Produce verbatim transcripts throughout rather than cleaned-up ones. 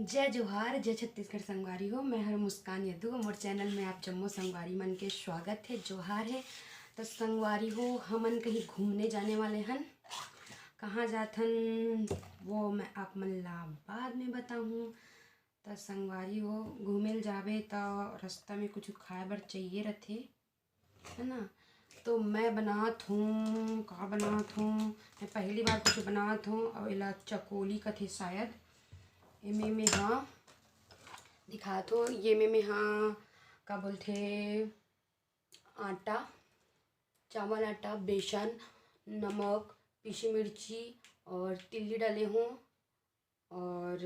जय जोहार, जय छत्तीसगढ़ संगवारी हो। मैं हर मुस्कान यदु, मोर चैनल में आप जम्मो संगवारी मन के स्वागत है, जोहार है। तो संगवारी हो, हमन कहीं घूमने जाने वाले हन। कहाँ जाथन, वो मैं आप मन ला बाद में बताहूँ। तो संगवारी हो, घूमे ल जाबे तो रास्ता में कुछ खाए बर चाहिए रथे, है ना? तो मैं बनात हूँ, का बनात हूँ, मैं पहली बार कुछ बनात हूँ। और एला चकोली कथे शायद। एमे में हाँ दिखात हूँ, ये में में हाँ का बोलथे, आटा, चावल आटा, बेसन, नमक, पीसी मिर्ची और तिल्ली डाले हूँ। और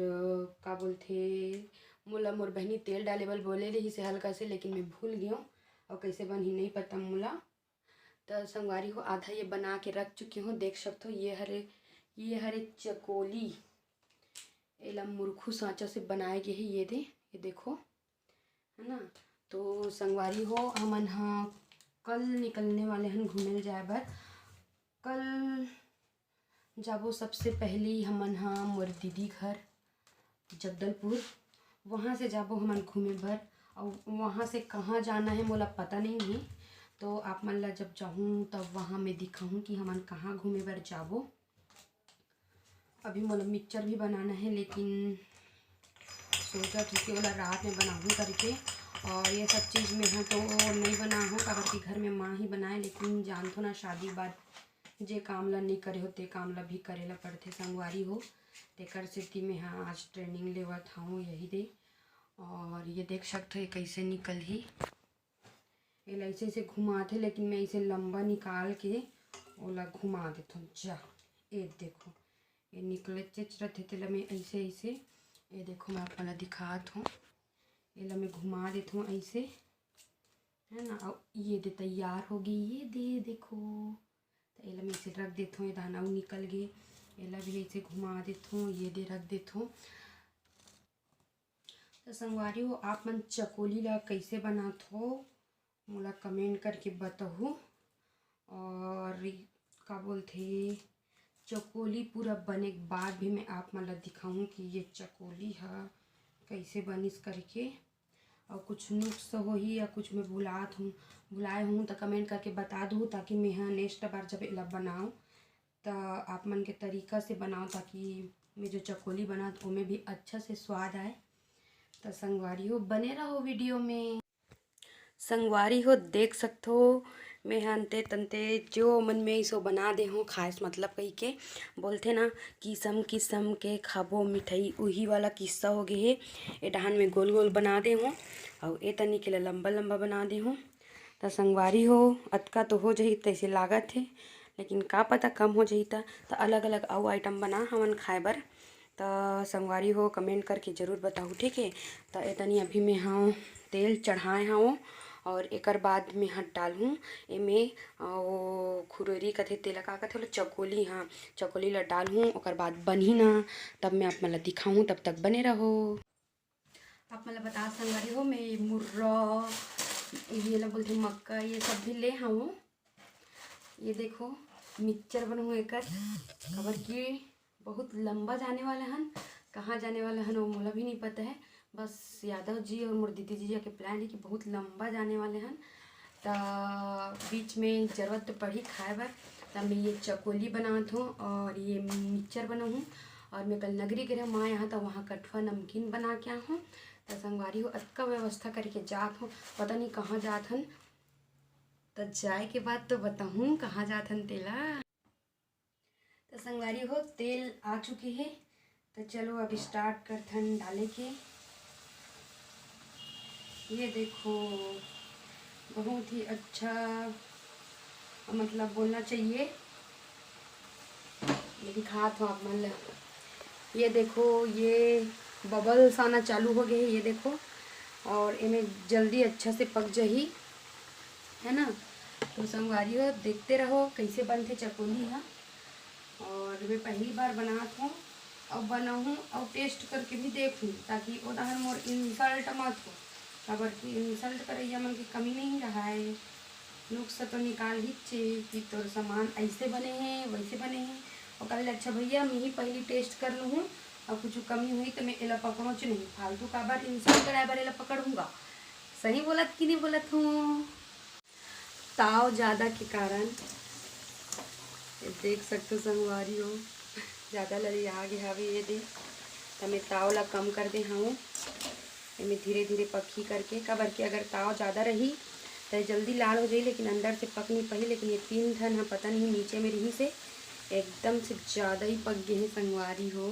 का बोलथे, मोला मोर बहिनी तेल डाले बर बोले रहिस हे हल्का से, लेकिन मैं भूल गेहूँ। और कैसे बनही नहीं पता मोला। तो संगवारी हो, आधा ये बना के रख चुकी हूँ, देख सकते हो। ये हरे, ये हरे चकोली, एला मुरखू सांचा से बनाए गे हे। ये दे, ये देखो, है ना। तो संगवारी हो, हमन ह कल निकलने वाले हन घूमे ल जाए बर। कल जाबो सबसे पहली हमन ह मोर दीदी घर जगदलपुर, वहाँ से जाबो हमन घूमे बर। और वहाँ से कहाँ जाना है मोला पता नहीं है, तो आप मन ला जब जाहूँ तब वहाँ मैं दिखाहूँ कि हमन कहाँ घूमे बर जाबो। अभी मोला मिक्सचर भी बनाना है, लेकिन सोचत हूँ कि ओला रात में बनाहूँ करके। और ये सब चीज़ में है तो नहीं बना हूँ, काबर कि घर में माँ ही बनाए। लेकिन जानथो ना, शादी बाद जे काम ला नहीं करे हो, ते काम ला भी करे ला पड़थे संगवारी हो। तेकर सेती में हाँ आज ट्रेनिंग लेवत हूँ यही दे। और ये देख सकते हो, ये कैसे निकलही। एला ऐसे ऐसे घुमाथे, लेकिन मैं ऐसे लंबा निकाल के ओला घुमा देथों। जा, ये देखो, ये निकले चेच रथे, तेला मैं ऐसे ऐसे, ये देखो, मैं आप मन ला दिखात हूँ, एला मैं घुमा देथों ऐसे, है ना। और ये दे तैयार हो गई, ये दे देखो। तो एला मैं ऐसे रख देथों, ये दाना निकल गे, एला भी ऐसे घुमा देथों, ये दे रख देथों। तो संगवारी हो, आप मन चकोली ला कैसे बनात हो, मोला कमेंट करके बताहू। और का बोलथे, चकोली पूरा बने के बाद भी मैं आप मन ला दिखाऊँ कि ये चकोली ह कैसे बनिस करके। और कुछ नुक्स होही या कुछ मैं भुलात हूँ, भुलाए हूँ, तो कमेंट करके बता दू, ताकि मैं ह नेक्स्ट बार जब एला बनाऊँ तो आप मन के तरीका से बनाऊँ, ताकि मैं जो चकोली बनात ओमे भी अच्छा से स्वाद आए। तो संगवारी हो, बने रहो वीडियो में। संगवारी हो, देख सकथो, मैं ह अंते तंते जो मन में इसो बना दे हूँ, खाए से मतलब कही के बोलथे ना, किसम किसम के खाबो मिठाई, उही वाला किस्सा हो गे हे। ए डहान में गोल गोल बना दे हूँ, अउ ए तनी के ला लंबा लंबा बना दे हूँ। त संगवारी हो, अतका तो हो जही तैसे लागत हे, लेकिन का पता कम हो जही त, त अलग अलग अउ आइटम बना हमन खाए बर। त संगवारी हो, कमेंट करके जरूर बताहू, ठीक है। त एतनी अभी मैं हाँ तेल चढ़ाए हवं और एकर बाद मैं हाँ डालहूँ एमे, अ, वो खुररी कथे, तेला का कथे, ओला चकोली, हाँ, चकोली ला डालहूँ, ओकर बाद बनही ना, तब मैं आप मन ला दिखाहूँ, तब तक बने रहो। आप मन ला बता संगवारी हो, मैं मुर्रा, ये ला बोलथे मक्का, ये सब भी ले हवं। ये देखो, मिक्सचर बनहूँ एकर, काबर कि बहुत लंबा जाने वाला हन। कहाँ जाने वाला हन, वो मोला भी नहीं पता है। बस यादव जी और मोर दीदी जी के प्लान है कि बहुत लंबा जाने वाले हन, त बीच में जरूरत तो पड़ही खाए बर। त मैं ये चकोली बनात हूँ और ये मिक्सचर बनाहूँ। और मैं कल नगरी गे रहेंव माँ यहाँ, त वहाँ कठुआ नमकीन बना के आहूँ। त संगवारी हो, अतका व्यवस्था करके जात हूँ, पता नहीं कहाँ जात हन। त जाए के बाद तो बताहूँ कहाँ जात हन तेला। त संगवारी हो, तेल आ चुके हे, त चलो अब स्टार्ट करथन डाले के। ये देखो, बहुत ही अच्छा, मतलब, बोलना चाहिए। ये दिखात हूँ आप मन ला। ये देखो, ये बबल्स आना चालू हो गए हे, ये देखो, और एमे जल्दी अच्छा से पक जही, है ना। तो संगवारी हो, देखते रहो कैसे बनथे चकोली हा। और मैं पहली बार बनात हूँ, अब बनाहूँ और टेस्ट करके भी देखहूँ, ताकि ओ डहर मोर इंसल्ट मत हो, काबर कि इंसल्ट करैया मन के कमी नहीं रहाय। नुक्स तो निकाल ही चे कि तोर सामान ऐसे बने हे, वैसे बने हे। ओकर ले अच्छा भैया, मैं ही पहली टेस्ट कर लूँ, अउ कुछ कमी होही त मैं एला पकड़ोच नहीं, फालतू काबर इंसान कराए बर एला पकड़ूंगा। सही बोलत कि नहीं बोलत हूँ? ताव ज़्यादा के कारण ये देख सकथो संगवारी हो, ज़्यादा ललिया गे हवे ये दे, त मैं ताव ला कम कर दे हूँ। एमे धीरे धीरे पकही करके, काबर कि अगर ताव ज़्यादा रही त जल्दी लाल हो जाही, लेकिन अंदर से पक नहीं पाही। लेकिन ये तीन ठन ह पता नहीं नीचे में रही से एकदम से ज़्यादा ही पक गए हैं संगवारी हो।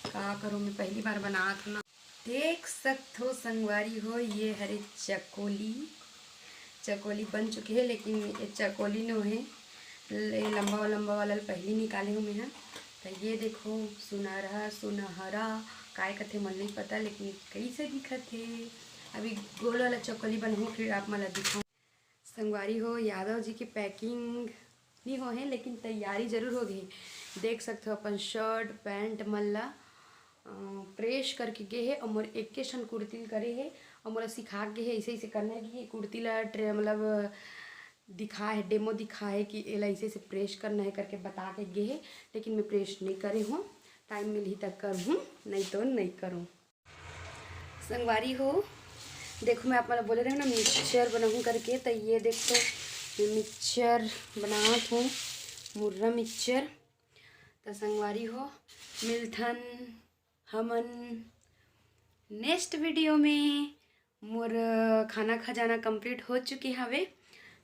का करूँ, मैं पहली बार बनात हूँ ना। देख सकथो संगवारी हो, ये हरे चकोली, चकोली बन चुके हैं, लेकिन ये चकोली नो है, ले लंबा लंबा वाला पहली निकाले हूँ मैं ह। तो ये देखो सुनहरा सुनहरा, काय कथे मन नहीं पता, लेकिन कैसे दिखत है। अभी गोल वाला चकोली बनाऊँ, फिर आप मन ला दिखाऊँ। संगवारी हो, यादव जी के packing नहीं हो है, लेकिन तैयारी जरूर हो गई। देख सकते हो अपन shirt pant मन ला प्रेस करके गे हे, और मोर एक के ठन कुर्ती ल करे हे, और मोला सिखा के गे हे ऐसे ऐसे करना है कि कुर्ती ला ट्रे मतलब दिखा है, डेमो दिखा है कि एला ऐसे ऐसे प्रेस करना है करके बता के गे हे। लेकिन मैं प्रेस नहीं करे हूँ, टाइम मिलही तब करहूँ, नहीं तो नहीं करूँ। संगवारी हो, देखो मैं आप मन ला बोले रहे ना मिक्सचर बनाऊँ करके, तो ये देखो मैं मिक्सचर बनात हूँ, मुर्रा मिक्सचर। तो संगवारी हो, मिलथन हमन नेक्स्ट वीडियो में। मोर खाना खजाना कंप्लीट हो चुके हवे।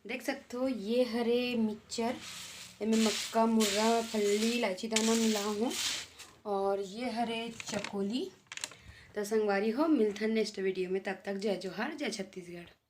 देख सकथो ये हरे मिक्सचर, एमे मक्का, मुर्रा, फल्ली, इलायची दाना मिला हूँ, और ये हरे चकोली। तो संगवारी हो, मिलथन नेक्स्ट वीडियो में, तब तक जय जोहार, जय छत्तीसगढ़।